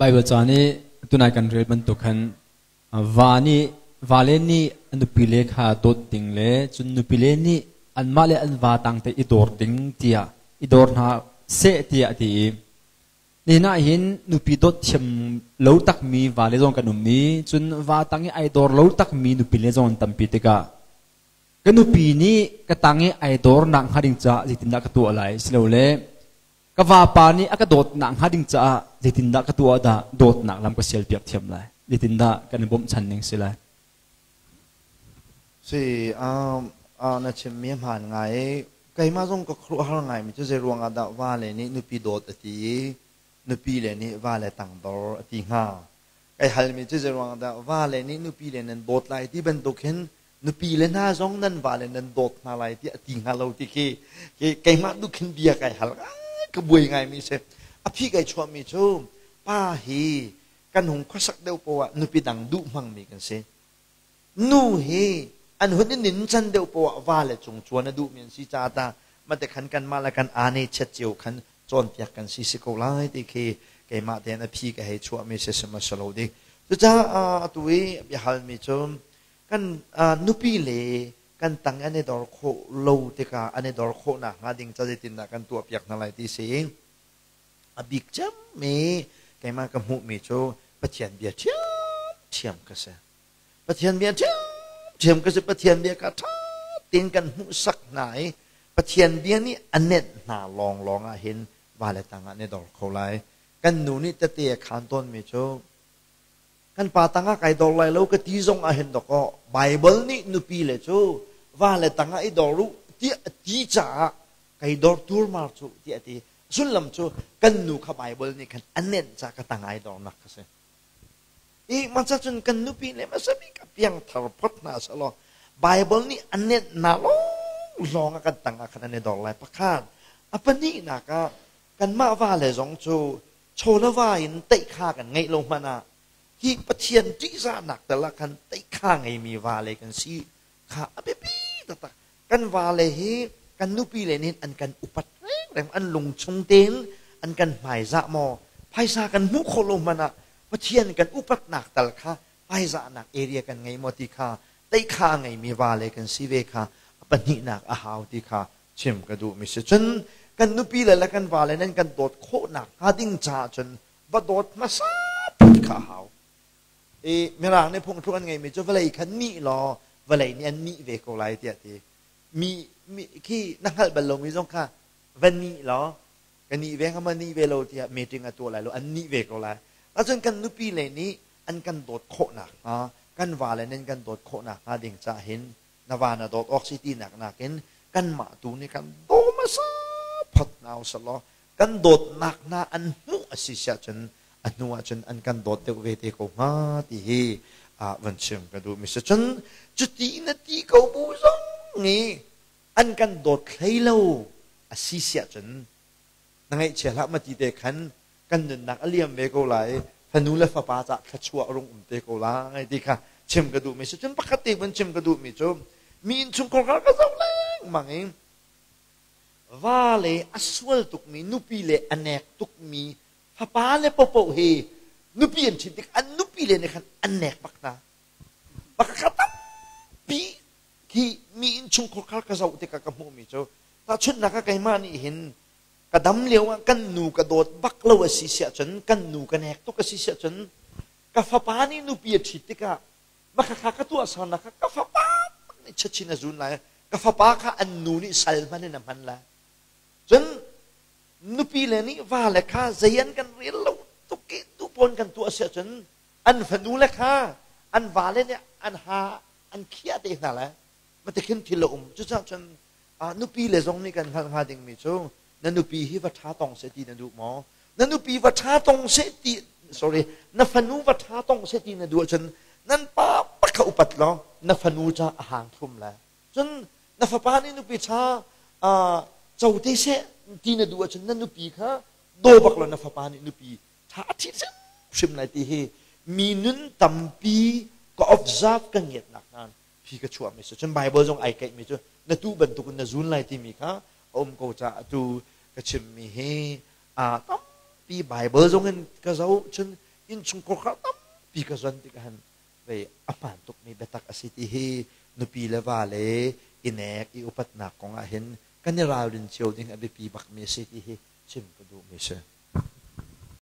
Baibal ca nih tunai kan rel bantuk khan va nih vale nih an nupile kha dawt ding le cun nupile nih anmah le an va tangte i dawr ding tiah i dawr hna seh tiah a ti i nihin ah hin nupi dawt thiam lo takmi vale zong kan um i cun va tang i ai dawr lo takmi nupile zong an tampi tikah ka nupi nih ka tang i ai dawr nak hnga ding caah zeitindah ka tuah lai silole ka vapa nih a ka dawtnak hnga ding caah zeitindah ka tuah dah dawtnak lam ka sialpiak thiam lai zeitindah kan i bawmhchan ning si lai Si na chimmi a hmaan ngai i keimah zong ka khuaruahhar ngaimi cu zei ruangah dah vale nih nupi dawt a ti i nupi le nih vale tangdor a ti hnga. Kai halmi cu zei ruangah dah vale nih nupi le nan dawt lai ti bantuk hin nupi le hna zong nan vale nan dawt hna lai tiah a ti hnga lo ti khi keimah tu khin bia kai hal ka buai ngaimi si. A phi kai chuahmi cu pa hi kan hung khuasak deuh poah nupi dang duh hmangmi kan si. Nu hi an hun i nincan deuh poah va le cung cuan a duhmi an si caah ta mate khan kanmah le kan aa ne chet cio khan cawnpiak kan si si ko lai ti khi keimah tein a phi ka hei chuahmi si sihmanhsehlaw ding. Cucaah atu i biahalmi cu kan nupi le kan tang an i dor khawh lo tikah an i dor khawh nakhnga ding ca zeitindah kan tuahpiak hna lai ti si. A bik cemmi keimah ka hmuhmi cu Pathian bia ṭhiamṭhiam ka si. Pathian bia ṭhiamṭhiam ka si. Pathian bia kha ṭha tein kan hmuhsak hna i Pathian bia nih a nenh hna lawnglawng ah hin vale tangah an i dor kho lai. Kan nu nih tete a khaan tawnmi cu kan pa tangah kai dor lai lo ka ti zong ah hin dawkaw Baibal nih nupi le cu vale tangah i dor u tiah a ti caah kai dor turmar cu tiah a ti. Sullam cu kan nu kha Baibal nih khan a nenh caah ka tang ai dornak kha si. I mah cun kan nupi le hmasa bik a piangthar phot hna selaw Baibal nih a nenh hna lawnglawng ah kan tang ah khan an i dor lai. Pakhat. A pahnihnak ah kanmah vale zong cu chaw le va in teihkha kan ngeih lo hmanh ah hi Pathian ṭihzahnak tal ah khan teihkha ngeimi vale kan si kha a biapi taktak. Kan vale hi kan nupi le nih an kan upat rengreng an lungchung tein an kan hmaizah maw phaisa kan hmuh khawh lo hmanh ah Pathian kan upatnak tal kha hmaizahnak area kan ngei maw ti kha teikha a ngeimi vale kan si ve kha a pahnihnak a hau ti kha chim ka duhmi si. Cun kan nupi le le kan vale nan kan dawt khawhnak hnga ding caah cun va dawt hmasa phut kha a hau. I Mirang nih phungthluk an ngeimi cu vawlei kha nih law vawlei nih an nih ve ko lai tiah ti. Mi, mi khi na hngalh bal lomi zong kha va nih law ka nih ve hnga ma nih ve lo tiah meeting a tuah lai lo an nih ve ko lai. Ahcun kan nupi le nih an kan dawt khawh nakhnga kan vale nih an kan dawt khawh nakhnga ding caah hin na va na dawt awk si tinak nakin kanmah tu nih kan daw hmasa phot hna usih law kan dawtnak hna an hmuh a si siah cun a hnu ah cun an kan dawt deuh ve te ko hnga ti hi van chim ka duh mi si. Cun cuti na ti ko bu zong i an kan dawt hlei lo a si siah cun na ngaihchia hlah ma ti te khan kan nunnak a liam ve ko lai fanu le fapa cah thluachuah rung um te ko lai ti kha chim ka duhmi si. Cun pakhat te van chim ka duhmi cu mi innchungkhar ka zoh lengmang i va le a sual tukmi nupi le a nek tukmi fapa le popoh hi nupi an ṭhit tik an nupi le nih khan an nek bak hna pakhat tampi khi mi innchungkhar ka zoh tikah ka hmuhmi cu tahchunhnak ah keimah nih hin ka dam lio ah kan nu ka dawt bak lo a si siah cun kan nu ka nek tuk a si siah cun ka fapa nih nupi a ṭhit tikah makhakha ka tuah sernak kha ka fapa nih chachin a zun lai ka fapa kha an nu nih sal hman in a hman lai cun nupi le nih va le kha zei an kan rel lo tuk i tu pawn kan tuah siah cun an fanu le kha an va le nih an ha an khiah te hna lai matikhin thil a um cucaah cun nupi le zong nih kan hngalh hnga dingmi cu na nupi hi va ṭha tong seh ti na duh maw na nupi va ṭha tong seh ti sorry na fanu va ṭha tong seh ti na duh ahcun nan pa pakha upat law na fanu ca a hang thlum lai cun na fapa nih nupi ṭha co te seh ti na duh ahcun na nupi kha daw bak law na fapa nih nupi ṭha a ṭhit hrimhrim lai ti hi mi nun tampi ka observe ka ngiatnak hna phi ka chuahmi si cun Bible zong ai kaihmi cu na tu bantukin na zun lai timi kha a um ko caah atu ka chimmi hi a tampi Bible zong in ka zoh cun Innchungkhar kha tampi ka zon tikah hin vei a hmaan tukmi biatak a si ti hi nupi le va le i nek i upatnak kong ah hin kan i ralrin cio ding a biapi bakmi a si ti hi chim ka duhmi a si.